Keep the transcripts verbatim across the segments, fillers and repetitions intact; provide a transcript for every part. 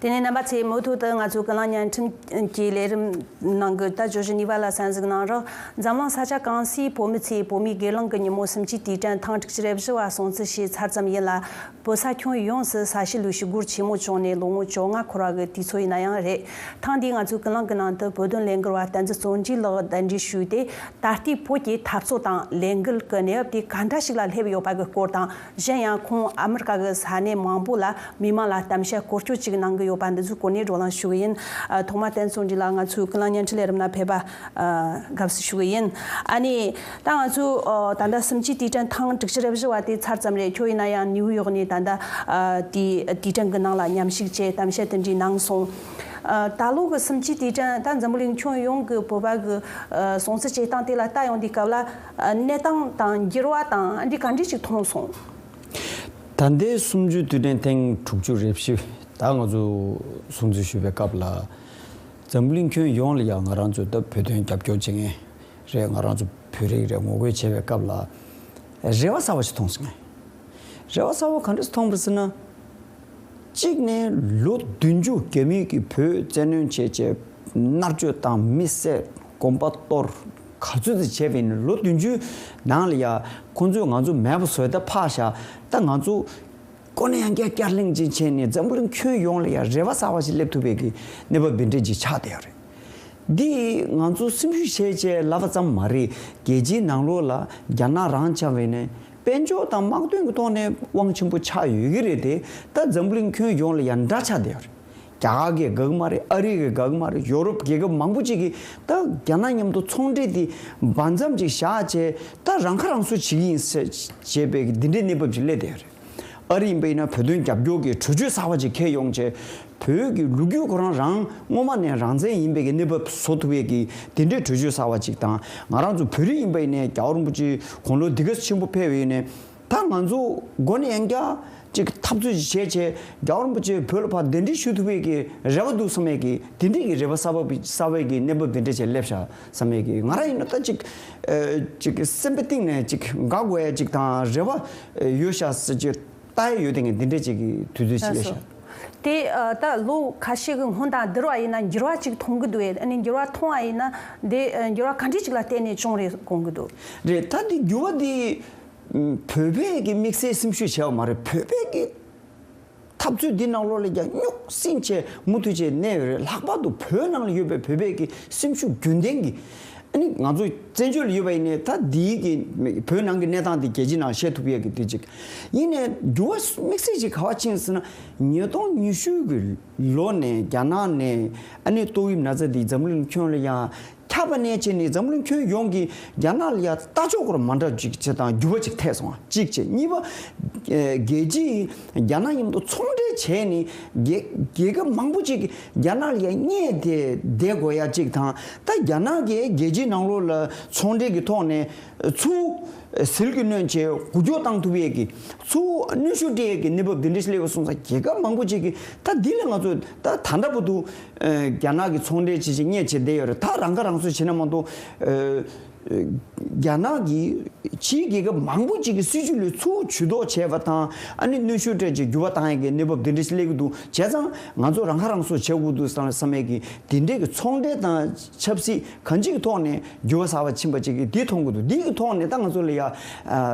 དེ་ནས་རྣམ་པ་ཚོས་མུ་མཐུད་དུ་ང་ཚོའི་ཀུན་གླེང་བརྙན་འཕྲིན་གྱི་ལས་རིམ་ནང་གི་ད་བརྗོད་གཞི་གཉིས་པ་ལ་གསན་གཟིགས་གནང་རོགས། འཛམ་གླིང་ས་ཆ་གང་སའི་བོད་མི་ཚོས་བོད་མིའི་སྒེར་ལངས་ཀྱི་ཉིན་མོ་སུམ་ཅུའི་དུས་དྲན་ཐེངས་དྲུག་ཅུ་རེ་བཞི་བ་སྲུང་བརྩི་བྱས་ཚར་ཙམ་ཡིན་ལ། བོད་ས་ཁྱོན་ཡོངས་སུ་ས་གཤིས་ལུགས་ཤུགས་སྒོར་ཆེན་མོ་བྱུང་ནས་ལོ་ངོ་བཅོ་ལྔ་འཁོར་བ་གི་དུས་ཚོད་ཡིན་ན་ཡང་རེད། ཐེངས་འདིའི་ང་ཚོའི་ཀུན་གླེང་གི་ནང་དུ་བོད་དོན་ལས་འགུལ་བ་བསྟན་འཛིན་བརྩོན་འགྲུས་ལགས་གདན་འདྲེན་ཞུས་ཏེ། ད་ལྟའི་བོད་ཀྱི་འཐབ་རྩོད་དང་ལས་འགུལ་གྱི་གནས་བབ་དེ་ག་འདྲ་ཞིག་ལ་སླེབས་ཡོད་པ་གི་སྐོར་དང་། གཞན་ཡང་ཁོང་ཨ་མི་རི་ཀ་གི་ས་གནས་མང་པོ་ལ་མི་མང་ལ་གཏམ་བཤད་སྐོར་སྐྱོད་ཅིག་གནང་གི་ཡོད་པ་འདི་ཚོའི་སྐོར་ནས་བགྲོ་གླེང་ཞུ་གི་ཡིན། ཨ། ཐོག་མར་བསྟན་འཛིན་བརྩོན་འགྲུས་ལགས་ང་ཚོའི་ཀུན་གླེང་བརྙན་འཕྲིན་ལས་རིམ་ལ་ཕེབས་པ། ཨ། དགའ་བསུ་ཞུ་གི་ཡིན། ཨ་ནི། ད་ང་ཚོས། ཨ། ད་ལྟ་སུམ་ཅུའི་དུས་དྲན་ཐེངས་དྲུག་ཅུ་རེ་བཞི་བ་དེ་ཚར་ཙམ་རེད། ཁྱོད་ཡིན་ན་ཡང་ནིའུ་ཡོག་ནས་ད་ལྟ། ཨ། དེའི་དུས་དྲན་གྱི་ནང་ལ་མཉམ་ཞུགས་བྱས་གཏམ་བཤད་དེ་འདྲ་གནང་སོང་། ཨ། ད་ལོ་གི་སུམ་ཅུའི་དུས་དྲན་ད་འཛམ་བུ་གླིང་ཁྱོན་ཡོངས་ཀྱི་བོད་པ་གི། ཨ། སྲུང་བརྩི་བྱེད་སྟངས་དེ་ལ་ལྟ་ཡོང་དུས་སྐབས་ལ། ཨ། གནས་སྟངས་དང་འགྱུར་བ་དང་འདི་ག་འདྲ་ཞིག་མཐོང་སོང་། ད་ལྟའི་སུམ་ཅུའི་དུས་དྲན་ཐེངས་དྲུག་ཅུ་རེ་བཞི་ད་ང་ཚོ་སྲུང་བརྩི་ཞུ་བའི་སྐབས་ལ། འཛམ་བུ་གླིང་ཁྱོན་ཡོངས་ལ་ཡང་ང་རང་ཚོ་ད་བོད་དོན་རྒྱབ་སྐྱོར་བྱེད་མཁན་རེད། ང་རང་ཚོ་བོད་རིགས་རེད་ངོ་རྒོལ་བྱེད་པའི་སྐབས་ལ་རེ་བ་གསར་པ་ཞིག་མཐོང་སོང་ངས། རེ་བ་གསར་པ་ག་འདྲ་ཞིག་མཐོང་བ་རེད་ཟེར་ན། གཅིག་ནས་ལོ་བདུན་ཅུ་རྒྱ་མི་གིས་བོད་བཙན་གནོན་བྱས་བྱས་མནར་གཅོད་བཏང་མི་བསད་དགོན་པ་གཏོར་ག་ཚོད་ཅིག་བྱས་པ་ཡིན་ན་ལོ་བདུན་ཅུའི་ནང་ལ་ཡ་ཁོང་ཚོས་ང་ཚོ་མེད་པ་བཟོས་ད་ཕར་བཞག་ད་ང་ཚོ། ཀོ་ནས་ཡང་བསྐྱར་བསྐྱར་གླེང་ཅིག་བྱས་ནས་འཛམ་བུ་གླིང་ཁྱོན་ཡོངས་ལ་ཡང་རེ་བ་གསར་པ་ཞིག་སླེབས་ཐུབ་པའི་གི་གནས་བབ་འདི་འདྲས་ཅིག་ཆགས་བསྡད་ཡོད་རེད། འདི་ང་ཚོ་སེམས་ཤུགས་བྱས་བྱས་ལབ་པ་ཙམ་མ་རེད། རྒྱལ་སྤྱིའི་ནང་ལོགས་ལ་རྒྱ་ནག་རང་འཆམ་བས་ནས་དཔལ་འབྱོར་དང་དམག་དོན་གྱི་ཐོག་ནས་དབང་ཆེན་པོ་ཆགས་ཡོད་ཀྱི་རེད་དེ། ད་འཛམ་བུ་གླིང་ཁྱོན་ཡོངས་ལ་ཡང་འདྲ་ཆགས་བསྡད་ཡོད་རེད། རྒྱ་གར་གྱིས་དགའ་གི་མ་རེད། ཨ་རི་གིས་དགའ་གི་མ་རེད། ཡོ་རོབ་རྒྱལ་ཁབ་མང་པོ་ཅིག་གིས་ད་རྒྱ་ནག་མཉམ་དུ་ཚོང་འབྲེལ་དེ་འབའ་མཚམས་ཅིག་བཞག་བྱས་ད་རང་ཁ་རང་གསོ་བྱེད་ཀྱི་ཡིན་ཟེར་བྱས་པའི་འདི་འདྲའི་གནས་བབ་ཅིག་སླེབས་བསྡད་ཡོད་རེད། ཨ་རི་ཡིན་པ་ཡིན་ན་བོད་དོན་རྒྱབ་སྐྱོར་གྱི་གྲོས་ཆོད་གསར་པ་ཅིག་འཁྱེར་ཡོང་བྱས། བོད་ཀྱི་ལོ་རྒྱུས་ཁོ་རང་རང་སྔོན་མ་ནས་རང་བཙན་ཡིན་པའི་གི་གནས་བབ་བཟོ་ཐུབ་པའི་གི་དེ་འདྲའི་གྲོས་ཆོད་གསར་པ་ཅིག་དང་། ང་རང་ཚོ་བོད་རིགས་ཡིན་པ་ཡིན་ནའི་རྒྱལ་བ་རིན་པོ་ཆེ་དགུང་ལོ་འདི་ག་ཆེན་པོ་ཕེབས་པ་ཡིན་ནའི་ད་ང་ཚོ་མགོ་ནས་ཡང་བསྐྱར་ཅིག་འཐབ་རྩོད་ཅིག་བྱས་བྱས་རྒྱལ་བ་རིན་པོ་ཆེ་བོད་ལ་ཕར་གདན་འདྲེན་ཞུ་ཐུབ་པའི་གི་རེ་བ་འདུག་བསམ་པའི་གི་དེ་འདྲའི་གི་རེ་བ་གསར་པ་གསར་པའི་གི་གནས་བབ་དེ་འདྲ་ཅིག་སླེབས་ཤག་བསམ་པའི་གི་ང་རང་ཡིན་ན་ད་ཅིག་ཨ་ཅིག་སེམས་པའི་གཏིང་ནས་ཅིག་དགའ་དགོས་ཡ་ཅིག་དང་རེ་བ་ཡོད་ཤག་ཟེར་ཅིག་ལྟ་ཡ་ཡོད་དེ་ངས་འདི་འདྲས་ཅིག་གི་དུས་ཚོད་ཅིག་ལ་ཤར། དེ་ད་ལོ་ཁ་ཤས་ཀྱི་སྔོན་དང་བསྡུར་བ་ཡིན་ན་འགྱུར་བ་ཅིག་མཐོང་གི་འདུག་ཨེ། ཨ་ནི་འགྱུར་བ་མཐོང་བ་ཡིན་ན་དེ་འགྱུར་བ་ག་འདྲས་ཅིག་ལ་བརྟེན་ནས་བྱུང་རེད་དགོངས་ཀྱི་འདུག་རེད། ད་འདི་འགྱུར་བ་འདི་བོད་པའི་གི་དམིགས་བསལ་སེམས་ཤུགས་བྱས་པ་མ་རེད། བོད་པའི་གི་འཐབ་རྩོད་འདི་ནང་ལོགས་ལ་ཀྱང་སྙུག་སྲིང་བྱས་མུ་མཐུད་བྱས་གནས་ཡོད་རེད། ལྷག་པར་དུ་བོད་ནང་ལ་ཡོད་པའི་བོད་པའི་གི་སེམས་ཤུགས་རྒྱུན་ལྡན་གི་ཨ་ནི་ང་ཚོ་བཙན་བྱོལ་ལ་ཡོད་པ་ཡིན་ནའི་ད་འདིའི་གི་བོད་ནང་གི་གནས་སྟངས་འདི་རྒྱལ་སྤྱི་ནང་བཤད་ཐུབ་ཡས་གི་དེ་ཅིག་ཡིན་ནའི་འགྱུར་བ་དམིགས་བསལ་ཅིག་ག་བ་ཕྱིན་ཟེར་ན་ཉིས་སྟོང་ཉི་ཤུ་གི་ལོ་ནས་རྒྱ་ནག་ནས་ཨ་ནི་ཏོག་དབྱིབས་ན་ཚ་འདི་འཛམ་གླིང་ཁྱོན་ལ་ཡང་ཁྱབ་པ་ནས་བྱས་ནས་འཛམ་གླིང་ཁྱོན་ཡོངས་ཀྱི་རྒྱ་ནག་ལ་ཡང་ལྟ་ཕྱོགས་སྐོར་མ་འདྲ་ཅིག་བྱེད་སྟངས་འགྱུར་བ་ཅིག་ཐེབས་སོང་བ་གཅིག་བྱས། གཉིས་པ། ཨེ། རྒྱལ་སྤྱིས་རྒྱ་ནག་མཉམ་དུ་ཚོང་འབྲེལ་བྱས་ནས་རྒྱལ་རྒྱལ་ཁབ་མང་པོ་ཅིག་གིས་རྒྱ་ནག་ལ་ཡང་བསྙད་དེ་བསྡད་དགོས་ཡ་གཅིག་དང་། ད་རྒྱ་ནག་གིས་རྒྱལ་སྤྱིའི་ནང་ལོགས་ལ་ཚོང་འབྲེལ་གྱི་ཐོག་ནས་ཚུར་ཟིལ་གྱིས་གནོན་བྱས་འགུལ་སྐྱོད་བཏང་ཐུབ་ཡས་ཀྱི་ཚུར་གནོན་ཤུགས་སྤྲད་ཡས་ཀྱི་གནས་བབ་འདི་འདྲ་ཞིག་སླེབས་པ་སོང་ཙང་རྒྱལ་ཁབ་མང་པོ་ཅིག་གིས་ད་འདི་ལ་ང་ཚོ་ད་ད་ལྟ་བར་དུ་ཨ་རྒྱ་ནག་གི་ཚོང་འབྲེལ་བྱེད་ཅིག་བསྙད་བྱས་བསྡད་ཡོད་རེད། ད་རང་ཁ་རང་གསོ་བྱེད་ན་མ་གཏོགས་ཨ། རྒྱ་ནག་གིས་ཕྱིའི་རྒྱལ་ཁབ་མང་པོ་ཅིག་གི་སྲིད་ཇུས་ལ་ཚུར་ཇུས་གཏོགས་བྱས་པ་དང་ཨ་ནི་གནོན་ཤུགས་སྤྲད་ཅིག་འགྱུར་བ་བཏང་ཡས་ཀྱི་གནས་བབ་འདི་འདྲ་ཞིག་སླེབས་ཀྱི་འདུག་བྱས་ཙང་ང་ཚོ་རང་ཁ་རང་གསོ་བྱེད་དགོས་འདུག་བསམ་བསམ་ཡས་ཀྱི་འདི་འདྲས་ཀྱི་ཚོང་འབྲེལ་དང་ཆབ་སྲིད་གང་ཅིའི་ཐོག་ནས་འགྱུར་བ་གསར་པ་ཕྱིན་པ་ཅིག་གི་འདི་མཐོང་གི་འདུག་འདི་གི་ཐོག་ནས་ད་ང་ཚོ་ལ་ཡ་ཨ་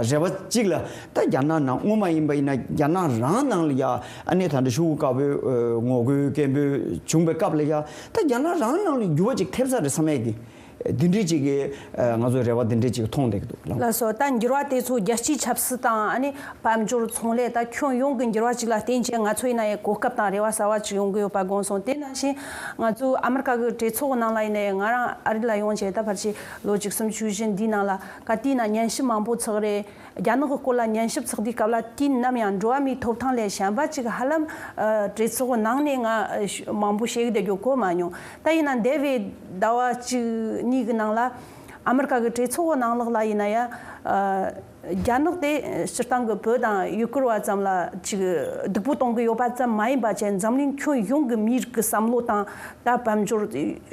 རེ་བ་ཅིག་ལ་ད་རྒྱ་ནག་ནང་སྔོན་མ་ཡིན་པ་ཡིན་ན་རྒྱ་ནག་རང་ནང་ལ་ཡ་ཨ་ནི་ད་འདྲ་ཤོག་གུ་དཀར་པོའི་ཨ་ངོ་རྒོལ་སྐད་འབོད་བྱུང་བའི་སྐབས་ལ་ཡ་ད་རྒྱ་ནག་རང་ནང་ལ་འགྱུར་བ་ཅིག་ཐེབས་ས་རེད་བསམ་ཡས་ཀྱི། འདི་འདྲའི་ཅིག་གི་ང་ཚོའི་རེ་བ་འདི་འདྲའི་ཅིག་མཐོང་བསྡད་ཀྱི་འདུག་ལགས། ལགས་སོ། ད་འགྱུར་བ་དེ་ཚོ་རྒྱལ་སྤྱིའི་ཆབ་སྲིད་དང་ཨ་ནི་དཔལ་འབྱོར་ཚོང་ལས་ད་ཁྱོན་ཡོངས་ཀྱི་འགྱུར་བ་ཅིག་ལ་བརྟེན་བྱས་ང་ཚོ་ཡིན་ན་ཡང་གོ་སྐབས་དང་རེ་བ་གསར་བ་ཅིག་ཡོང་གི་ཡོད་པ་དགོངས་སོང་། དེ་ནང་བཞིན་ང་ཚོའི་ཨ་མི་རི་ཀ་གི་གྲོས་ཚོགས་ནང་ལ་ཡིན་ན་ཡང་ང་རང་ཨ་རི་ལ་ཡོང་བྱས་ད་ཕལ་ཆེར་ལོ་བཅུ་གསུམ་བཅུ་བཞི་འདིའི་ནང་ལ་ག་དུས་ན་ཉན་ཞིབ་མང་པོ་ཚོགས་རེད། རྒྱ་ནག་གི་སྐོར་ལ་ཉན་ཞིབ་ཚོགས་དུས་སྐབས་ལ་དུས་ནམ་ཡང་འགྲོ་བ་མིའི་ཐོབ་ཐང་ལས་གཞན་པ་ཅིག་ཧ་ལམ་ཨ་གྲོས་ཚོགས་ནང་ནས་ང་ཨ་ཞུ་མང་པོ་བཤད་གི་བསྡད་རྒྱུ་གོ་མ་མྱོང་། ད་ཡིན་ན་འདས་པའི་ཟླ་བ་གཅིག་གཉིས་ཀྱི་ནང་ལ་ཨ་མི་རི་ཀ་གི་གྲོས་ཚོགས་ནང་ལོགས་ལ་ཡིན་ན་ཡང་ཨ་རྒྱ་ནག་དེ་སྤྱིར་བཏང་གི་བོད་དང་ཡུ་གུར་བ་ཙམ་ལ་ཅིག་སྡུག་པོ་གཏོང་གི་ཡོད་པ་ཙམ་མ་ཡིན་པ་བྱས་འཛམ་གླིང་ཁྱོན་ཡོངས་ཀྱི་མིའི་རིགས་ཀྱི་བསམ་བློ་དང་ད་དཔལ་འབྱོར་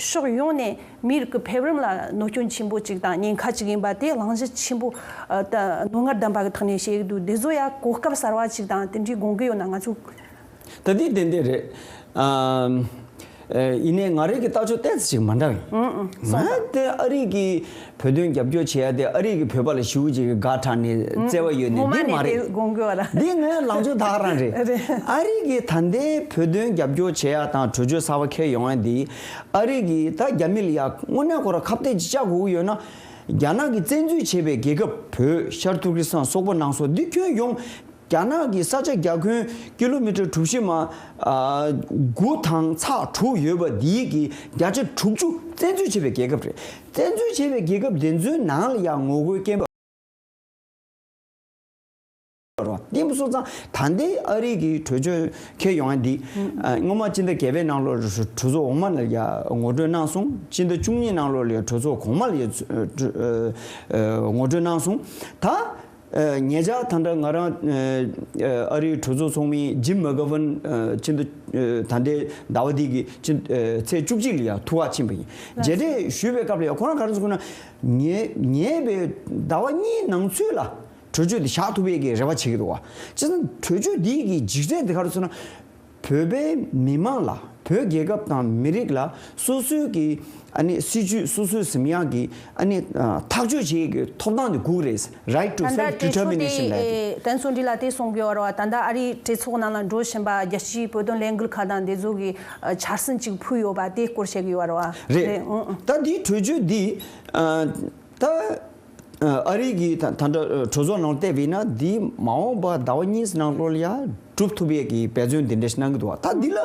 ཕྱོགས་ཡོངས་ནས། མིའི་རིགས་ཀྱི་འཕེལ་རིམ་ལ་གནོད་སྐྱོན་ཆེན་པོ་ཅིག་དང་ཉེན་ཁ་ཅིག་ཡིན་པ་དེ་གླེང་གཞི་ཆེན་པོ་ཨ་ད་རྣོ་ངར་ལྡན་པ་གི་ཐོག་ནས་བཤད་ཀྱི་འདུག་དེ་ཚོ་ཡང་གོ་སྐབས་གསར་བ་ཅིག་དང་དེ་འདྲའི་དགོངས་ཀྱི་ཡོད་ན་ང་ཚོ། ད་དེ་ཏན་ཏན་རེད། ཨམ། ཨེ། ཡིན་ནའི་ང་རའི་གི་ལྟ་ཕྱོགས་ཏོག་ཙམ་ཅིག་མ་འདྲ་བས། ང་དེ་ཨ་རི་གི་བོད་དོན་རྒྱབ་སྐྱོར་བྱེད་ཡ་དེ་ཨ་རི་གི་བོད་པ་ལ་ཞེ་པོ་ཅིག་གི་དགའ་དྲགས་ནས་བརྩེ་བ་ཡོད་ནས་འདི་མ་རེད། དགོངས་དགོས་བ་ལ། འདི་ངའི་ལངས་ཕྱོགས་ད་ག་རང་རེད། ཨ་རི་གི་ད་ལྟའི་བོད་དོན་རྒྱབ་སྐྱོར་བྱེད་ཡ་དང་གྲོས་ཆོད་གསར་པ་འཁྱེར་ཡོང་ཡ་འདི་ཨ་རི་གི་ད་རྒྱ་མི་ལ་ཡ་དངོས་གནས་ཁོ་ར་ཁ་གཏད་ཅིག་བཅག་དགོས་ཀྱི་ཡོད་ན། རྒྱ་ནག་གིས་བཙན་འཛུལ་བྱས་པའི་རྒྱལ་ཁབ་བོད། ཤར་ཏུར་ཀི་སི་ཐན། སོག་པོ་ནང་སོགས་འདི་ཁྱོན་ཡོངས། རྒྱ་ནག་གི་ས་ཆ་རྒྱ་ཁྱོན་ཀི་ལོ་མི་ཊར་གྲུ་བཞི་མ་ཨ་དགུ་དང་ཚེག་དྲུག་ཡོད་པ་འདིའི་གི་བརྒྱ་ཆ་དྲུག་ཅུ་བཙན་འཛུལ་བྱས་པའི་རྒྱལ་ཁབ་རེད། བཙན་འཛུལ་བྱས་པའི་རྒྱལ་ཁབ་དེ་ཚོའི་ནང་ལ་ཡང་ངོ་རྒོལ་སྐྱོན་པ་རེད། དེ་མ་སོང་ཙང་ད་ལྟའི་ཨ་རི་གི་གྲོས་ཆོད་འཁྱེར་ཡོང་ཡ་འདི་ཨ་སྔོན་མ་སྤྱི་ཟླ་བརྒྱད་པའི་ནང་ལོགས་ལ་གྲོས་ཚོགས་འོག་མ་ལ་ཡ་ངོ་སྤྲོད་གནང་སོང་། སྤྱི་ཟླ་བཅུ་གཉིས་ནང་ལོགས་ལ་ཡ་གྲོས་ཚོགས་གོང་མ་ལ་ཡ་ཨ་ཨ་ངོ་སྤྲོད་གནང་སོང་། ད། ཨ་ཉེ་ཆར་ད་ལྟ་ང་རང་ཨ་ཨ་རིའི་གྲོས་ཚོགས་ཚོགས་མི་ཇིམ་མེག་གྷ་ཝན་ཨ་ཕྱི་ཟླ་ཨ་ད་ལྟའི་ཟླ་བ་འདི་གི་ཕྱི་ཨ་ཚེས་བཅུ་གཅིག་ལ་ཡང་ཐུག་ག་ཕྱིན་པ་ཡིན། མཇལ་འཕྲད་ཞུས་པའི་སྐབས་ལ་ཡང་ཁོ་རང་ག་རེ་ཟེར་གོ་ན། ཉེ་ཉེ་བའི་ཟླ་བ་གཉིས་ནང་ཚུད་ལ་གྲོས་ཆོད་འདི་བཞག་ཐུབ་པའི་གི་རེ་བ་བྱེད་ཀྱི་འདུག་བ། བྱས་ཙང་གྲོས་ཆོད་འདི་གི་འཇིགས་བྲལ་འདི་ག་རེ་ཟེར་ན། བོད་པའི་མི་མང་ལ་བོད་རྒྱལ་ཁབ་དང་མི་རིགས་ལ་སོ་སོའི་གི་ཨ་ནི་སྲིད་ཇུས་སོ་སོའི་ཟིན་ཡག་གི་ཨ་ནི་ཨ་ཐག་གཅོད་བྱེད་ཀྱི་ཐོབ་ཐང་དེ་དགོས་རེད། Right to ད་ལྟ་self་གྲོས་ཚོགས་དེ་determination ལབ་ཡག་དེ། ཨེ་བསྟན་སྲུང་འདི་ལ་དེ་གསུང་གི་ཡོད་རེད་བ། ད་ལྟ་ཨ་རིའི་གྲོས་ཚོགས་ནང་ལ་འགྲོ་བཞིན་པ་རྒྱལ་སྤྱིའི་བོད་དོན་ལས་འགུལ་ཁག་དང་དེ་ཚོ་གི་ཨ་འཆར་ཟིན་ཅིག་ཕུལ་ཡོད་པ་དེ་སྐོར་བཤད་ཀྱི་ཡོད་རེད་བ། རེད། རེད། ཨང་ཨང་། ད་འདིའི་གྲོས་ཆོད་འདི་ཨ་ད། ཨ་རི་གི་ད་ད་ལྟ་གྲོས་ཚོགས་ནང་བལྟས་པ་ཡིན་ན་འདི་མ་འོངས་པ་ཟླ་བ་གཉིས་ནང་ལོགས་ལ་ཡ་འགྲུབ་ཐུབ་ཡས་ཀྱི་འབད་བརྩོན་འདི་འདྲ་ཞིག་གནང་གི་འདུག་བ། ད་འདི་ལ་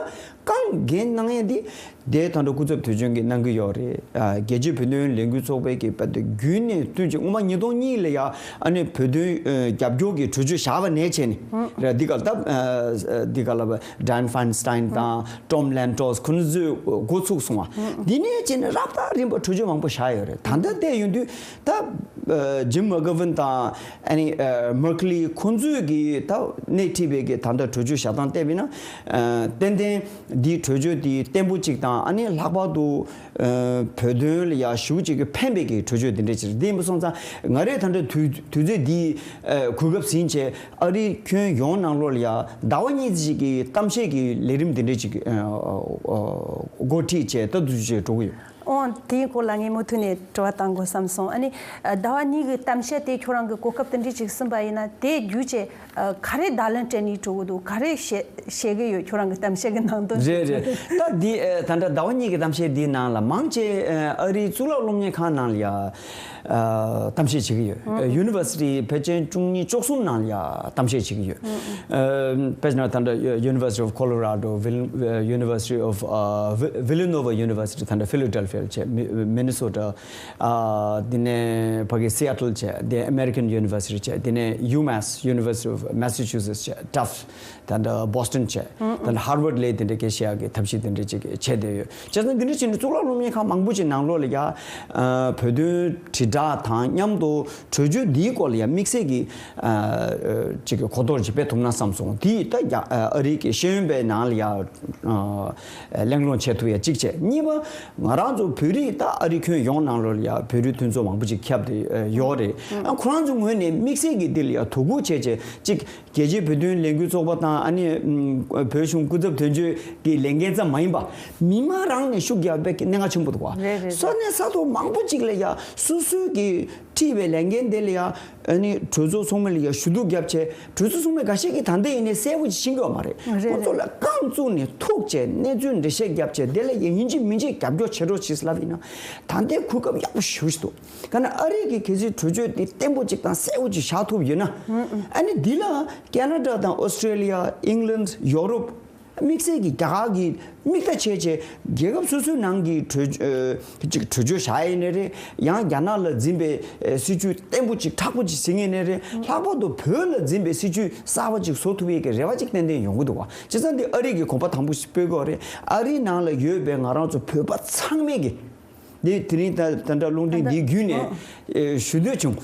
རྐང་འགན་གནང་ཡས་འདི་དེ་ད་ལྟ་སྐུ་ཚབ་དོན་གཅོད་ཀྱིས་གནང་གི་ཡོད་རེད། ཨ་རྒྱལ་སྤྱིའི་བོད་དོན་ལས་འགུལ་ཚོགས་པའི་གི་བརྒྱུད་ནས་བསྟུན་གྱི་སྔོན་མ་ཉིས་སྟོང་གཉིས་ལ་ཡ་ཨ་ནི་བོད་དོན་ཨ་རྒྱབ་སྐྱོར་གྱི་གྲོས་ཆོད་བཞག་པ་ནས་བྱས་ནས་རེད། འདི་ག་ལ་ད་ཨ་འདི་ག་ལ་Dianne Feinstein་དང་Tom Lantos་ཁོང་ཚོས་འགོ་ཚུགས་སོང་བ། འདི་ནས་བྱས་ནས་རབ་དང་རིམ་པ་གྲོས་ཆོད་མང་པོ་བཞག་ཡོད་རེད། ད་ལྟ་བལྟས་ཡོང་དུས་ད་ཨ་ཇིམ་མེག་གྷ་ཝན་དང་ཨ་ནི་ཨ་མར་ཁེ་ལི་ཁོང་ཚོས་ཀྱི་ད་སྣེ་ཁྲིད་པའི་གི་ད་ལྟ་གྲོས་ཆོད་བཞག་སྟངས་བལྟས་པ་ཡིན་ན་ཨ་ཏན་ཏན་འདིའི་གྲོས་ཆོད་འདི་བརྟན་པོ་གཅིག་དང་ཨ་ནི་ལྷག་པར་དུ་ཨ་བོད་དོན་ལ་ཡ་ཞེ་པོ་ཅིག་གི་ཕན་པའི་གི་གྲོས་ཆོད་འདི་འདྲ་ཅིག་རེད། འདི་ཡིན་པ་སོང་ཙང་ང་རས་ད་ལྟ་དུས་དུས་ཚོད་འདིའི་ཨ་གོ་སྐབས་ཟིན་བྱས་ཨ་རིའི་ཁྱོན་ཡོངས་ནང་ལོགས་ལ་ཡ་ཟླ་བ་གཉིས་ཅིག་གི་གཏམ་བཤད་ཀྱི་ལས་རིམ་འདི་འདྲ་ཅིག་ཨ་ཨ་འགོ་ཁྲིད་བྱས་ད་དུ་བྱས་འགྲོ་གི་ཡོད། འོང་། དེའི་སྐོར་ལ་ངས་མུ་མཐུད་ནས་དྲི་བ་བཏང་དགོས་བསམ་སོང་། ཨ་ནི་ཟླ་བ་གཉིས་ཀྱི་གཏམ་བཤད་དེ་ཁྱོད་རང་གི་གོ་སྐབས་དེ་འདྲ་ཅིག་ཟིན་པ་ཡིན་ན་དེ་བརྒྱུད་བྱས་ག་རེ་བརྡ་ལན་སྤྲད་ནས་འགྲོ་གི་འདུག་ག་རེ་བཤད་བཤད་གི་ཡོད། ཁྱོད་རང་གི་གཏམ་བཤད་ཀྱི་ནང་དོན། རེད་རེད། ད་འདི་ད་ལྟ་ཟླ་བ་གཉིས་ཀྱི་གཏམ་བཤད་འདིའི་ནང་ལ་མང་ཆེ་ཨ་རིའི་གཙུག་ལག་སློབ་གཉེར་ཁང་ནང་ལ་ཡ། ཨ་གཏམ་བཤད་བྱེད་ཀྱི་ཡོད། ཨ་ཡུ་ནི་ཝར་སི་ཊི་ཕལ་ཆེར་བཅུ་གཉིས་བཅུ་གསུམ་ནང་ལ་ཡ་གཏམ་བཤད་བྱེད་ཀྱི་ཡོད། ཨ་དཔེར་ན་ད་ལྟ་University of Colorado, Vil- University of ཨ་Vi- Villanova University ད་ལྟ་Philadelphia བྱས། Mi- Minnesota ཨ་དེ་ནས་ཕ་གི་Seattle བྱས། དེ་American University བྱས། དེ་ནས UMass, University of Massachusetts བྱས། Tufts ད་ལྟ་Boston བྱས། ད་ལྟ་Harvard ལས་དེ་འདྲ་སྐད་ཆ་བཤད་ཡག་གི་ཐབས་ཤེས་དེ་འདྲ་ཅིག་བྱས་བསྡད་ཡོད། བྱས་ཙང་འདི་འདྲ་བྱས་ནས་གཙུག་ལག་སློབ་གཉེར་ཁང་མང་པོ་ཅིག་ནང་ལོགས་ལ་ཡ་ཨ་བོད་དོན་དྲིལ་བསྒྲགས་དང་མཉམ་དུ་གྲོས་ཆོད་འདིའི་སྐོར་ལ་ཡ་དམིགས་བསལ་གྱི་ཨ་ཅིག་གི་གོ་རྟོགས་ཅིག་སྤེལ་ཐུབ་ན་བསམ་སོང་། དེ་ད་ཡ་ཨ་རི་གི་ཤེས་ཡོན་པའི་ནང་ལ་ཡ་ཨ་གླེང་སློང་བྱེད་ཐུབ་ཡ་གཅིག་བྱས། གཉིས་པ་ང་རང་ཚོ་བོད་རིགས་ད་ཨ་རི་ཁྱོན་ཡོངས་ནང་ལོགས་ལ་ཡ་བོད་རིགས་མཐུན་ཚོགས་མང་པོ་ཅིག་ཁྱབ་བསྡད་ཡོད་རེད། ཨ་ཁོ་རང་ཚོའི་ངོས་ནས་དམིགས་བསལ་གྱི་འདི་ལ་ཡ་དོ་ཁུར་བྱས་བྱས་ཅིག་རྒྱལ་སྤྱིའི་བོད་དོན་ལས་འགུལ་ཚོགས་པ་དང་ཨ་ནི་ཨམ་བོད་གཞུང་སྐུ་ཚབ་དོན་གཅོད་ཀྱི་ལས་འགན་ཙམ་མ་ཡིན་པ། མི་མང་རང་ནས་ཤུགས་རྒྱག་པའི་གནད་འགག་ཆེན་པོ་འདུག་བ། རེད་རེད། ས་གནས་ས་ཐོག་མང་པོ་ཅིག་ལ་ཡ་སོ་སོའི་གི་ཁྲིད་པའི་ལས་འགན་དེ་ལ་ཡ་ཨ་ནི་གྲོས་ཚོགས་ཚོགས་མི་ལ་ཡ་ཞུ་གཏུག་རྒྱབ་བྱས། གྲོས་ཚོགས་ཚོགས་མི་འགའ་ཤས་ཀྱིས་ད་ལྟ་ཡིན་ནའི་གསལ་པོ་ཅིག་ཤེས་ཀྱི་ཡོད་མ་རེད། རེད་རེད། ཁོང་ཚོ་ལ་རྐང་བཙུགས་ནས་ཐུག་བྱས་གནས་ཚུལ་འགྲེལ་བཤད་རྒྱབ་བྱས་དེ་ལ་ཡ་ཡིན་གཅིག་མིན་གཅིག་རྒྱབ་སྐྱོར་བྱེད་རོགས་བྱེད་ལབ་ཡིན་ན་ད་ལྟའི་གོ་སྐབས་ཡག་པོ་ཞེ་པོ་ཅིག་འདུག་ག་ན་ཨ་རི་གི་གལ་སྲིད་གྲོས་ཆོད་དེ་བརྟན་པོ་ཅིག་དང་གསལ་པོ་ཅིག་བཞག་ཐུབ་ཡོད་ན། ཨ་ནི་འདི་ལ་ཁེ་ན་ཌ་དང་ཨོ་སི་ཀྲེ་ལི་ཡ། ཨིང་ལན། ཡོ་རོབ། དམིགས་བསལ་གྱི་རྒྱ་གར་གྱི་དམིགས་ལྟ་བྱས་བྱས་རྒྱལ་ཁབ་སོ་སོའི་ནང་གི་གྲོས་ཨ་ཅིག་གྲོས་ཆོད་བཞག་ཡིན་ནའི་རེད། ཡང་རྒྱ་ནག་ལ་འཛིན་པའི་ཨ་སྲིད་ཇུས་བརྟན་པོ་ཅིག་མཁྲེགས་པོ་ཅིག་ཟིན་ཡིན་ནའི་རེད། ལྷག་པར་དུ་བོད་ལ་འཛིན་པའི་སྲིད་ཇུས་གསར་པ་ཅིག་བཟོ་ཐུབ་ཡས་ཀྱི་རེ་བ་ཅིག་ཏན་ཏན་ཡོང་གི་འདུག་བ། བྱས་ཙང་འདི་ཨ་རི་གི་གོམ་པ་དང་པོ་ཞིག་སྤོས་དགོས་རེད། ཨ་རིའི་ནང་ལ་ཡོད་པའི་ང་རང་ཚོ་བོད་པ་ཚང་མས་ཀྱི། འདི་དེ་རིང་ད་ད་ལྟ་རླུང་འཕྲིན་འདི་བརྒྱུད་ནས་ཨ་ཨེ་ཞུ་འདོད་བྱུང་།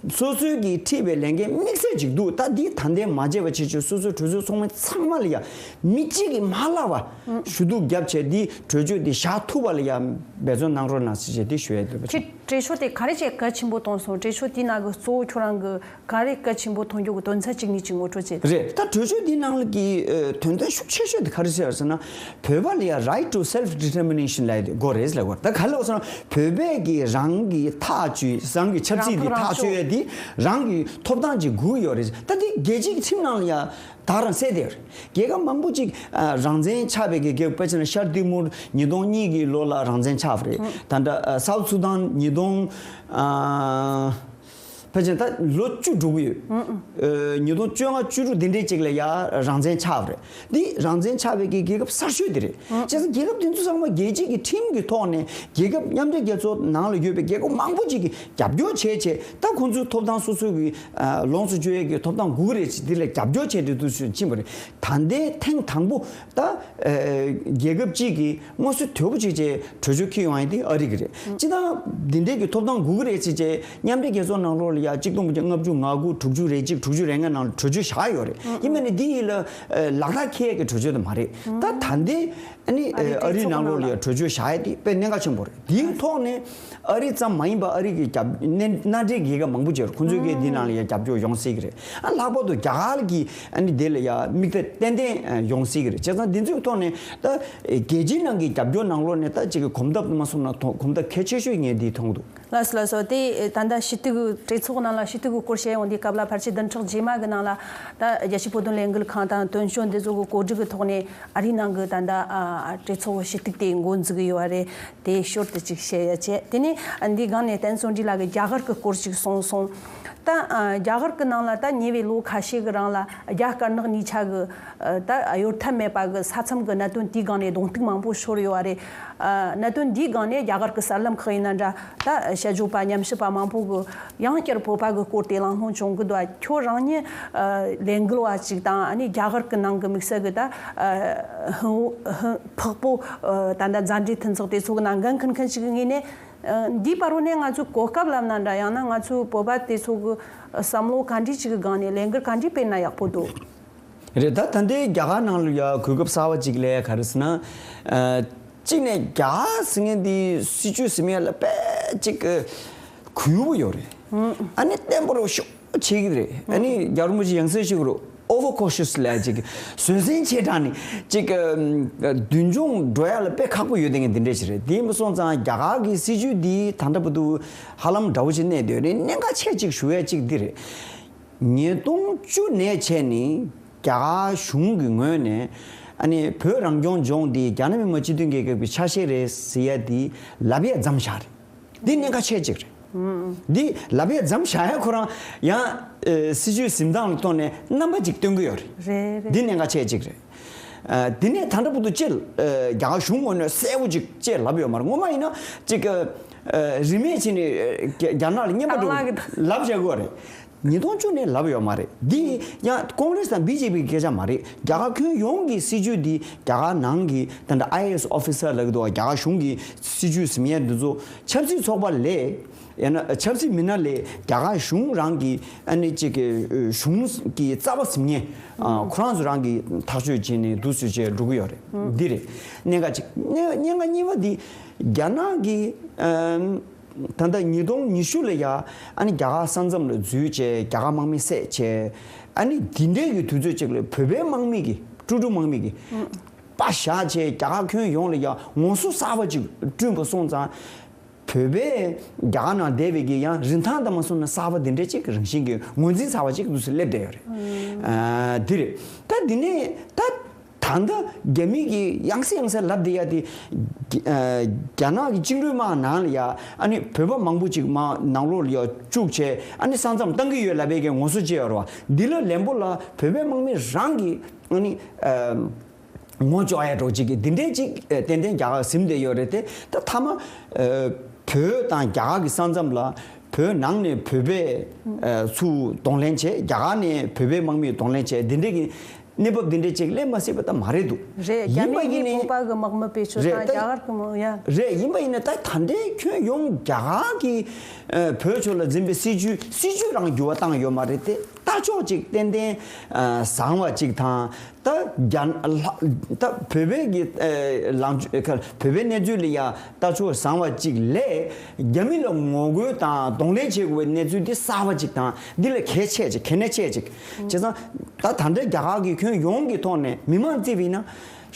ཨ་ སོ་སོའི་གི་ཁྲིད་པའི་ལས་འགན་དམིགས་བསལ་ཅིག་འདུག་ད་འདི་ད་ལྟའི་མ་བརྗེད་པ་བྱེད་ཆེད་སོ་སོའི་གྲོས་ཚོགས་ཚོགས་མི་ཚང་མ་ལ་ཡ་མི་གཅིག་གིས་མ་བརླག་པ་ཞུ་གཏུག་བརྒྱབ་བྱས་འདི་གྲོས་ཆོད་འདི་བཞག་ཐུབ་པ་ལ་ཡ་འབད་བརྩོན་གནང་རོགས་གནང་ཟེར་བྱས་འདི་ཞུ་ཡ་འདུག་པ། ཁྱེད་གྲོས་ཆོད་དེ་ག་རེ་བྱས་གལ་ཆེན་པོ་མཐོང་སོང་། གྲོས་ཆོད་དེའི་ནང་གི་གཙོ་བོ་ཁྱོད་རང་གི་ག་རེ་གལ་ཆེན་པོ་མཐོང་རྒྱུ་གི་དོན་ཚན་གཅིག་གཉིས་ཅིག་ངོ་སྤྲོད་བྱེད། རེད། ད་གྲོས་ཆོད་འདིའི་ནང་ལ་གི་ཨ་དོན་ཚན་ཤུགས་ཆེ་ཤོས་དེ་ག་རེ་ཟེར་ཟེར་ན། བོད་པ་ལ་ཡ་right to self determination ལབ་དེ་དགོས་རེད་ལབ་དགོས་རེད། ད་ག་ལབ་ཟེར་ན་བོད་པས་གི་རང་གི་ཐག་གཅོད་རང་གི་ཆབ་སྲིད་ཀྱི་ཐག་གཅོད་ཡ་དེ་རང་གི་ཐོབ་ཐང་ཅིག་དགོས་ཡོད་རེད། ད་དེ་རྒྱལ་སྤྱིའི་ཁྲིམས་ནང་ལ་ཡ་ད་རང་གསལ་བསྡད་ཡོད་རེད། རྒྱལ་ཁབ་མང་པོ་ཅིག་ཨ་རང་བཙན་ཆགས་པའི་གི་རྒྱལ་ཁབ་དཔེ་ཆ་ན་ཤར་ཏི་མུར་ཉིས་སྟོང་གཉིས་ཀྱི་ལོ་ལ་རང་བཙན་ཆགས་པ་རེད། ད་ལྟ་ཨ་སའུ་སུ་དཱན་ཉིས་སྟོང་ཨ་ཕལ་ཆེར་ད་ལོ་བཅུ་འགྲོ་གི་ཡོད། ཨ་ཉིས་སྟོང་བཅོ་ལྔ་བཅུ་དྲུག་འདི་འདྲའི་ཅིག་ལ་ཡ་རང་བཙན་ཆགས་པ་རེད། འདི་རང་བཙན་ཆགས་པའི་གི་རྒྱལ་ཁབ་གསར་ཤོས་དེ་རེད། བྱས་ཙང་རྒྱལ་ཁབ་དེ་ཚོ་ཚང་མ་རྒྱལ་སྤྱིའི་གི་ཁྲིམས་ཀྱི་ཐོག་ནས་རྒྱལ་ཁབ་མཉམ་འབྲེལ་རྒྱལ་ཚོགས་ནང་ལ་ཡོད་པའི་རྒྱལ་ཁབ་མང་པོ་ཅིག་གིས་རྒྱབ་སྐྱོར་བྱས་བྱས་ད་ཁོང་ཚོའི་ཐོབ་ཐང་སོ་སོའི་གི་ཨ་ལོངས་སུ་སྤྱོད་ཡས་ཀྱི་ཐོབ་ཐང་དགོས་ཀྱི་རེད་ཅེས་འདི་ལ་རྒྱབ་སྐྱོར་བྱས་ཏེ་འདུག་སེ་ཕྱིན་པ་རེད། ད་ལྟའི་ཐེངས་དང་པོ་ད་ཨ་རྒྱལ་ཁབ་གཅིག་གིས་མངོན་གསལ་དོད་པོ་ཅིག་བྱས་གྲོས་ཆོད་འཁྱེར་ཡོང་ཡ་དེ་ཨ་རི་གི་རེད། སྤྱིར་བཏང་འདི་འདྲའི་གི་ཐོབ་ཐང་དགོས་ཀྱི་རེད་ཅེས་བྱས་མཉམ་འབྲེལ་རྒྱལ་ཚོགས་ནང་ལོགས་ལ་ཡ་གཅིག་སྟོང་དགུ་བརྒྱ་ལྔ་བཅུ་ང་དགུ་དྲུག་ཅུ་རེ་གཅིག་དྲུག་ཅུ་རེ་ལྔ་ནང་ལ་གྲོས་ཆོད་བཞག་ཡོད་རེད། ཡིན་པ་ནི་འདི་ཡིན་ལ་ཨ་ལག་བསྟར་འཁེལ་ཡ་གི་གྲོས་ཆོད་དེ་མ་རེད། ད་ད་ལྟའི་ཨ་ནི་ཨ་རི་ཨ་རིའི་གྲོས་ཚོགས་ནང་ལོགས་ལ་ཡ་གྲོས་ཆོད་བཞག་ཡ་དེ་དཔེ་གནད་འགག་ཆེན་པོ་རེད། དེའི་ཐོག་ནས་ཨ་རི་ཙམ་མ་ཡིན་པ་ཨ་རི་གི་རྒྱབ་མནའ་མནའ་འབྲེལ་རྒྱལ་ཁབ་མང་པོ་ཅིག་ཡོད་རེད། ཁོང་ཚོས་གི་འདི་ནང་ལ་ཡ་རྒྱབ་སྐྱོར་ཡོང་སྲིད་གི་རེད། ཨ་ལྷག་པར་དུ་རྒྱ་གར་གྱི་ཨ་ནི་དེ་ལ་ཡ་དམིགས་གཏད་ཏན་ཏན་ཡོང་སྲིད་གི་རེད། བྱས་ཙང་འདི་ཚོའི་ཐོག་ནས་ད་རྒྱལ་སྤྱིའི་ནང་གི་རྒྱབ་སྐྱོར་ནང་ལོགས་ནས་ད་ཅིག་གི་གོམ་སྟབས་མ་སོང་ན་ཐོག་གོམ་སྟབས་གལ་ཆེ་ཤོས་ངས་འདི་མཐོང་འདུག་ལགས་སོ་ལགས་སོ། དེ་ད་ལྟ་ཞུ་གཏུག་གི་གྲོས་ཚོགས་ནང་ལ་ཞུ་གཏུག་གི་སྐོར་བཤད་ཡོང་དུས་སྐབས་ལ་ཕལ་ཆེར་བདུན་ཕྲག་རྗེས་མ་གི་ནང་ལ་ད་རྒྱལ་སྤྱིའི་བོད་དོན་ལས་འགུལ་ཁང་དང་དོན་གཅོད་འདི་ཚོ་གི་གོ་སྒྲིག་གི་ཐོག་ནས་ཨ་རིའི་ནང་གི་ད་ལྟ་ཨ་གྲོས་ཚོགས་ཞུ་གཏུག་དེ་འགོ་འཛུགས་གི་ཡོད་པ་རེད། དེ་ཞོར་དུ་ཅིག་བཤད་ཡ་བྱས། དེ་ནས་འདིའི་སྒང་ནས་བསྟན་འཛིན་བཀྲ་ལགས་ཀྱིས་རྒྱ་གར་གྱི་སྐོར་ཅིག་གསུངས་སོང་། ད་ཨ་རྒྱ་གར་གྱི་ནང་ལ་ད་ཉེ་བའི་ལོ་ཁ་ཤས་ཀྱི་རིང་ལ་རྒྱ་དཀར་ནག་གཉིས་ཆ་གི་ཨ་ད་གཡོལ་ཐབས་མེད་པ་གི་ས་མཚམས་ཀྱི་གནད་དོན་དེའི་སྒང་ནས་གདོང་གཏུག་མང་པོ་ཤོར་ཡོད་པ་རེད། ཨ་གནད་དོན་འདིའི་སྒང་ནས་རྒྱ་གར་གྱི་གསར་ལམ་ཁག་ཡིན་ན་འདྲ། ད་དཔྱད་བརྗོད་པ་ཉམས་ཞིབ་པ་མང་པོ་གི་ཡང་བསྐྱར་བོད་པ་གི་སྐོར་དེ་གླེང་སློང་བྱུང་གི་འདུག་ཁྱོད་རང་ཉིད་ཨ་ལས་འགུལ་བ་ཅིག་དང་ཨ་ནི་རྒྱ་གར་གྱི་ནང་གི་དམིགས་བསལ་གྱི་ད་ཨ་ཧུན་ཧུན་འཕགས་པོ་ཨ་ད་ལྟ་མཛའ་འབྲེལ་མཐུན་ཚོགས་དེ་ཚོ་གི་ནང་འགན་འཁུར་མཁན་ཞིག་གི་ངོས་ནས། ཨ་འདིའི་བར་རུ་ནས་ང་ཚོའི་གོ་སྐབས་ལབ་ན་འདྲ། ཡང་ན་ང་ཚོའི་བོད་པ་དེ་ཚོ་གི་བསམ་བློ་ག་འདྲ་ཅིག་གི་སྒང་ནས་ལས་འགུལ་ག་འདྲ་སྤེལ་ན་ཡག་པོ་འདུག་རེད། ད་ད་ལྟའི་རྒྱ་གར་ནང་ལ་ཡ་གོ་སྐབས་གསར་བ་ཅིག་ལས་ག་རེ་ཟེར་ན། ཨ་གཅིག་ནས་རྒྱ་གར་ཟེར་མཁན་འདི་སྲིད་བྱུས་ཟེར་མཁན་ལ་དཔེ་ཅིག་གུས་པོ་ཡོད་རེད། ཨ་ནི་བརྟན་པོ་རུ་ཤུགས་ཆེ་གི་རེད། ཨ་ནི་རྒྱལ་བ་རིན་པོ་ཆེ་ཡང་སྲིད་ཞུ་གི་རུ། Overcautious ལབ་ཅིག་བཟོད་བསྲན་ཆེ་དྲགས་ནས་ཅིག་མདུན་མཆོང་འགྲོ་ཡ་ལ་དཔེ་ཁག་པོ་ཡོད་དེ་ངས་འདི་འདྲས་ཞིག་རེད། དེ་མ་སོང་ཙང་རྒྱ་གར་གྱི་སྲིད་བྱུས་འདི་ད་ལྟ་བར་དུ་ཧ་ལམ་འདྲ་བོ་ཞིག་གནས་བསྡད་རེད། གནད་འགག་ཆེ་ཅིག་ཞུ་ཡ་ཅིག་འདི་རེད། ཉིས་སྟོང་བཅུ་ནས་བྱས་ནས་རྒྱ་གར་གཞུང་གི་ངོས་ནས་ཨ་ནི་བོད་རང་སྐྱོང་ལྗོངས་འདི་རྒྱ་ནག་མི་དམངས་སྤྱི་མཐུན་རྒྱལ་ཁབ་ཀྱི་ཆ་ཤས་རེད་ཟེར་ཡ་འདི་ལབ་ཡ་མཚམས་བཞག་རེད། འདི་གནད་འགག་ཆེ་གཅིག་རེད། འདི་ལབ་ཡས་མཚམས་བཞག་ཡས་ཁོ་རང་ཡང་ཨེ་སྲིད་བྱུས་འཛིན་སྟངས་ལ་ལྟོས་ནས་རྣམ་པ་གཅིག་སྟོན་གྱི་ཡོད་རེད། རེད་རེད། འདི་གནད་འགག་ཆེ་གཅིག་རེད། ཨ་དེ་ནས་ད་ལྟ་བར་དུ་ཅིག་ཨེ་རྒྱ་གར་གཞུང་ངོས་ནས་གསལ་པོ་ཅིག་ཅིག་ལབ་ཡོད་མ་རེད། ངོ་མ་ཡིན་ན་ཅིག་ཨེ་རིན་མེད་བྱས་ནས་ཨེ་རྒྱ་རྒྱ་ནག་ལ་རྔན་པ་སྤྲོད་ལབ་བྱ་དགོས་རེད། ཉིས་སྟོང་བཅུ་ནས་ལབ་ཡོད་མ་རེད། འདི་ཡང་ཀོང་རེས་དང་བི་ཇེ་པི་གི་སྐད་ཆ་མ་རེད། རྒྱ་གར་ཁྱོན་ཡོངས་ཀྱི་སྲིད་བྱུས་འདི་རྒྱ་གར་ནང་གི་ད་ལྟ་ཨའི་ཨེ་ཨེས་ཨོ་ཕི་སར་ལབ་ཀྱི་འདུག་རྒྱ་གར་གཞུང་གི་སྲིད་བྱུས་ཟིན་ཡས་འདི་ཚོ་ཆབ་སྲིད་ཚོགས་པ་ལས་ཡང་ན་ཆབ་སྲིད་མི་སྣ་ལས་རྒྱ་གར་གཞུང་རང་གི་ཨ་ནི་གཅིག་གི་གཞུང་གི་རྩ་བ་ཟིན་ཡས་ཁོ་རང་ཚོ་རང་གི་ཐག་གཅོད་བྱས་ནས་འདུག་སེ་བྱས་འགྲོ་གི་ཡོད་རེད། འདི་རེད་གནད་འགག་གཅིག་གནད་གནད་འགག་གཉིས་པ་འདི་རྒྱ་ནག་གི་ཨམ། ད་ལྟ་ཉིས་སྟོང་ཉི་ཤུ་ལ་ཡ་ཨ་ནི་རྒྱ་གར་ས་མཚམས་ལ་འཛུལ་བྱས་རྒྱ་གར་དམག་མི་བསད་བྱས་ཨ་ནི་འདི་འདྲའི་གི་དུས་ཚོད་ཅིག་ལ་བོད་པའི་དམག་མི་གི་ཀྲུ་ཀྲུ་དམག་མི་གི་པ་བཞག་བྱས་རྒྱ་གར་ཁྱོན་ཡོངས་ལ་ཡ་ངོ་སོ་གསར་པ་ཅིག་བསྐྲུན་པ་སོང་ཙང་བོད་པས་རྒྱ་གར་ནང་བསྡད་པའི་གི་ཡང་རིན་ཐང་དང་མ་སོང་ན་གསར་པ་འདི་འདྲའི་ཅིག་གི་རང་བཞིན་གྱི་ངོས་འཛིན་གསར་པ་ཅིག་འདུག་སེ་སླེབས་བསྡད་ཡོད་རེད། ཨ་འདི་རེད། ད་འདི་ནས་ད། ད་ལྟ་རྒྱ་མི་གིས་ཡང་སེ་ཡང་སེ་ལབ་བསྡད་ཡ་དེ། རྒྱ་ནག་གི་བཅིངས་འགྲོལ་དམག་ནང་ལ་ཡ་ཨ་ནི་བོད་པ་མང་པོ་ཅིག་དམག་ནང་ལོགས་ལ་ཡ་བཅུག་བྱས་ཨ་ནི་ས་མཚམས་བཏང་གི་ཡོད་ལབ་པའི་གི་ངོ་སོ་བཅད་ཡོད་རེད་བ། འདི་ལ་ལན་པོ་ལ་བོད་པའི་དམག་མི་རང་གིས་ཨ་ནི་ངོ་ཅོག་ཡ་འགྲོ་ཅིག་གི་འདི་འདྲའི་ཅིག་ཏན་ཏན་རྒྱ་གར་ཟིན་བསྡད་ཡོད་རེད་དེ། ད་མཐའ་མ་བོད་དང་རྒྱ་གར་གི་ས་མཚམས་ལ་བོད་ནང་ནས་བོད་པའི་ཚུར་གདོང་ལེན་བྱས། རྒྱ་གར་ནས་བོད་པའི་དམག་མི་གདོང་ལེན་བྱས། འདི་འདྲའི་གི་གནས་བབ་འདི་འདྲའི་ཅིག་སླེབས་མ་སྲིད་པ་ད་མ་རེད་འདུག་རེད། རྒྱ་ཡིན་པ་མི་ཡིན་གིས་ནའི་བོད་པ་གི་དམག་མི་བེད་སྤྱོད་རེད་དང་ད་རྒྱ་གར་གི་མི་ཡ། རེད། ཡིན་པ་ཡིན་ན་ད་ད་ལྟའི་ཁྱོན་ཡོངས་རྒྱ་གར་གྱི་ཨ་བོད་ཕྱོགས་ལ་འཛིན་པའི་སྲིད་ཇུས་སྲིད་ཇུས་རང་འགྱུར་བ་བཏང་ཡོད་མ་རེད་དེ། ལྟ་ཕྱོགས་ཅིག་ཏན་ཏན་ཨ་བཟང་བ་ཅིག་དང་། ད་རྒྱ་ལྷ་ད་བོད་པའི་གི་ཨ་ལངས་ཕྱོགས་ཁ་བོད་པའི་གནས་ཚུལ་ལ་ཡ་ལྟ་ཕྱོགས་བཟང་བ་ཅིག་ལས། རྒྱ་མི་ལ་ངོ་རྒོལ་དང་གདོང་ལེན་བྱེད་དགོས་པའི་གནས་ཚུལ་འདི་གསར་བ་ཅིག་དང་འདི་ལ་གལ་ཆེ་ཅིག་གལ་གནད་ཆེ་ཅིག་བྱས་ཙང་། ད་ད་ལྟའི་རྒྱ་གར་གྱི་ཁྱོན་ཡོངས་ཀྱི་ཐོག་ནས་མི་མང་བརྩིས་པ་ཡིན་ན།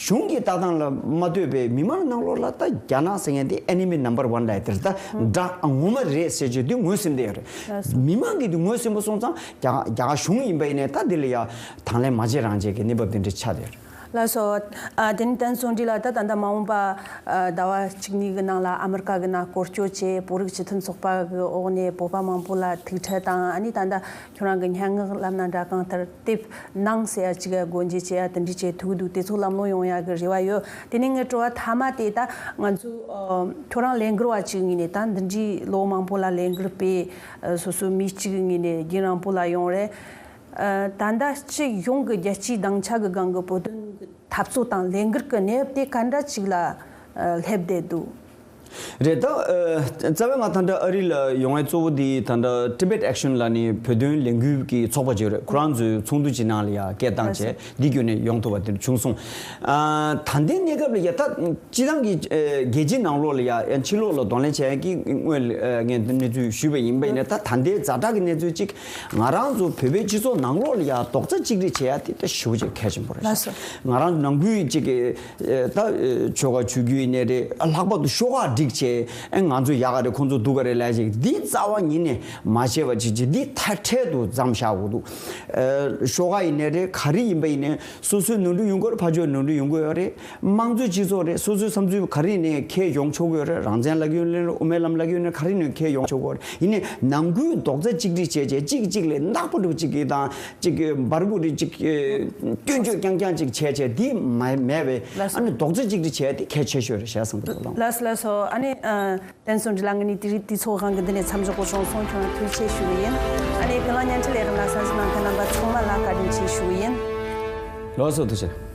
གཞུང་གི་ལྟ་སྟངས་ལ་མ་ལྟོས་པའི་མི་མང་ནང་ལོགས་ལ་ད་རྒྱ་ནག་ཟེར་མཁན་དེ་enemy number one ལབ་དེར་ད་དགྲ་ངོ་མ་རེད་ཟེར་རྒྱུ་འདི་ངོས་ཟིན་བསྡད་ཡོད་རེད། ལགས་སོ། མི་མང་གིས་འདི་ངོས་ཟིན་པ་སོང་ཙང་རྒྱ་རྒྱ་གར་གཞུང་ཡིན་པ་ཡིན་ནའི་ད་འདི་ལ་ཡ་དང་ལེན་མ་བྱེད་རང་བྱེད་ཀྱི་གནས་བབ་འདི་འདྲ་ཆགས་བསྡད་ཡོད་རེད། ལགས་སོ། ཨ་དེ་ནི་བསྟན་སྲུང་འདི་ལ་ད་ད་ལྟ་མ་འོངས་པ་ཨ་ཟླ་བ་གཅིག་གཉིས་ཀྱི་ནང་ལ་ཨ་མི་རི་ཀ་གི་ནང་སྐོར་སྐྱོད་བྱས། བོད་རིགས་སྤྱི་མཐུན་ཚོགས་པ་གི་འོག་ནས་བོད་པ་མང་པོ་ལ་ཐུག་འཕྲད་དང་། ཨ་ནི་ད་ལྟ་ཁྱོད་རང་གི་སྙན་ངག་ལབ་ན་འདྲ། གང་ལྟར་དེབ་གནང་ཟེར་ཡ་ཅིག་སྒོ་འབྱེད་བྱེད་ཡ་དེ་འདྲ་བྱེད་ཐུབ་འདུག་དེ་ཚོ་ལམ་ལྷོང་ཡོང་ཡ་གི་རེ་བ་ཡོད། དེ་ནས་ངའི་དྲི་བ་མཐའ་མ་དེ་ད་ང་ཚོ་ཨ་ཁྱོད་རང་ལས་འགུལ་བ་ཅིག་ཡིན་ནས་ད་འདི་འདྲའི་ལོ་མང་པོ་ལ་ལས་འགུལ་སྤེལ། ཨ་སོ་སོའི་མི་གཅིག་ཡིན་ནས་རྒྱུན་རིང་པོ་ལ་ཡོང་རེད། ཨ་ད་ལྟ་སྤྱི་ཡོངས་ཀྱི་རྒྱལ་སྤྱིའི་སྡིངས་ཆ་གི་སྒང་གི་བོད་དོན་གྱི་འཐབ་རྩོད་དང་ལས་འགུལ་གྱི་གནས་བབ་དེ་ག་འདྲ་ཅིག་ལ་ཨ་སླེབས་བསྡད་འདུག་རེད་ད། ཨ་རྩ་བའི་ང་ད་ལྟ་ཨ་རི་ལ་ཡོང་བའི་གཙོ་བོ་དེ་ད་ལྟ་Tibet Action ལབ་ནས་བོད་དོན་ལས་འགུལ་གྱི་ཚོགས་པ་ཅིག་ཡོད་རེད། ཁོ་རང་ཚོའི་ཚོགས་འདུ་ཅིག་ནང་ལ་ཡ་སྐད་བཏང་བྱས་འདི་བརྒྱུད་ནས་ཡོང་ཐུབ་པ་དེ་བྱུང་སོང་། ཨ་ད་ལྟའི་གནས་སྐབས་ལ་ཡ་ད་སྤྱི་བཏང་གི་ཨ་རྒྱལ་སྤྱིའི་ནང་ལོགས་ལ་ཡ་ཕྱི་ལོགས་ལ་གདོང་ལེན་བྱས་ཀྱི་སྔོན་ལ་ཨ་ངས་གནས་ཚུལ་ཞུས་པ་ཡིན་པ་ཡིན་ན། ད་ད་ལྟའི་ཛ་དྲག་གི་གནས་ཚུལ་གཅིག་ང་རང་ཚོ་བོད་པའི་སྤྱི་ཚོགས་ནང་ལོགས་ལ་ཡ་རྡོག་རྩ་གཅིག་སྒྲིལ་བྱེད་ཡ་དེ་ད་ཞེ་པོ་ཅིག་གལ་ཆེན་པོ་རེད་ཤག་ལགས་སོ། ང་རང་ཚོ་ནང་ཁུལ་གཅིག་གི་ཨེ་ད་ཨེ་ཆོལ་ཁ་ཆོས་བརྒྱུད་ཡིན་ནའི་རེད། ལྷག་པར་དུ་ཤོག་ཁག་སྒྲིག་བྱས་ཨེ་ང་ཚོ་ཡག་ག་རེད། ཁོང་ཚོ་སྡུག་ག་རེད་ལབ་ཅིག་འདི་རྩ་བ་ཉིད་ནས་མ་བྱས་པ་ཅིག་ཅིག་འདི་མཐའ་འཕྲལ་དུ་མཚམས་བཞག་དགོས་འདུག་ཨེ་ཤོག་ཁག་ཡིན་ནའི་རེད། ག་རེ་ཡིན་པ་ཡིན་ནའི་སོ་སོའི་ནོར་འཁྲུལ་ཡོང་གི་ཡོད་རེད། ཕར་ཕྱོགས་ནོར་འཁྲུལ་ཡོང་གི་ཡོད་རེད། དམངས་གཙོའི་སྤྱི་ཚོགས་རེད། སོ་སོའི་བསམ་ཚུལ་ག་རེ་ཡིན་ནའི་ཁས་ཡོང་ཆོག་གི་ཡོད་རེད། རང་བཙན་ལབ་ཀྱི་ཡོད་ནའི་རེད། དབུ་མའི་ལམ་ལབ་ཀྱི་ཡོད་ནའི་ག་རེ་ཡིན་ནའི་ཁས་ཡོང་ཆོག་གི་ཡོད་རེད། ཡིན་ནའི་ནང་ཁུལ་རྡོག་རྩ་གཅིག་སྒྲིལ་བྱས་བྱས་གཅིག་གཅིག་ལ་ནག་པོ་འདྲ་པོ་གཅིག་གིས་དང་གཅིག་གིས་འབར་པོ་རེ་གཅིག་སྐྱོན་བརྗོད་རྐྱང་རྐྱང་གཅིག་བྱས་བྱས་འདི་མ་མེད་པས། ལགས་སོ། ཨ་ནི་རྡོག་རྩ་གཅིག་སྒྲིལ་བྱས་ཏེ་གལ་ཆེ་ཤོས་རེད་ཤག་བསམ་གི་འདུག་ལགས་སོ། ལགས་སོ། ཨ་ནི་ཨ་བསྟན་སྲུང་འབྲི་ལྷ་ངོས་ནས་དེ་རིང་དུས་ཚོད་དབང་གིས་འདི་ནས་མཚམས་འཇོག་དགོས་བྱུང་སོང་། ཁྱོད་ལ་ཐུགས་རྗེ་ཆེ་ཞུ་གི་ཡིན། ཨ་ནི་དེ་རིང་བརྙན་འཕྲིན་ལས་རིམ་ལ་གསན་གཟིགས་གནང་མཁན་རྣམ་པ་ཚང་མ་ལ་བཀའ་དྲིན་ཆེ་ཞུ་གི་ཡིན། ལགས་སོ། ཐུགས་རྗེ་ཆེ།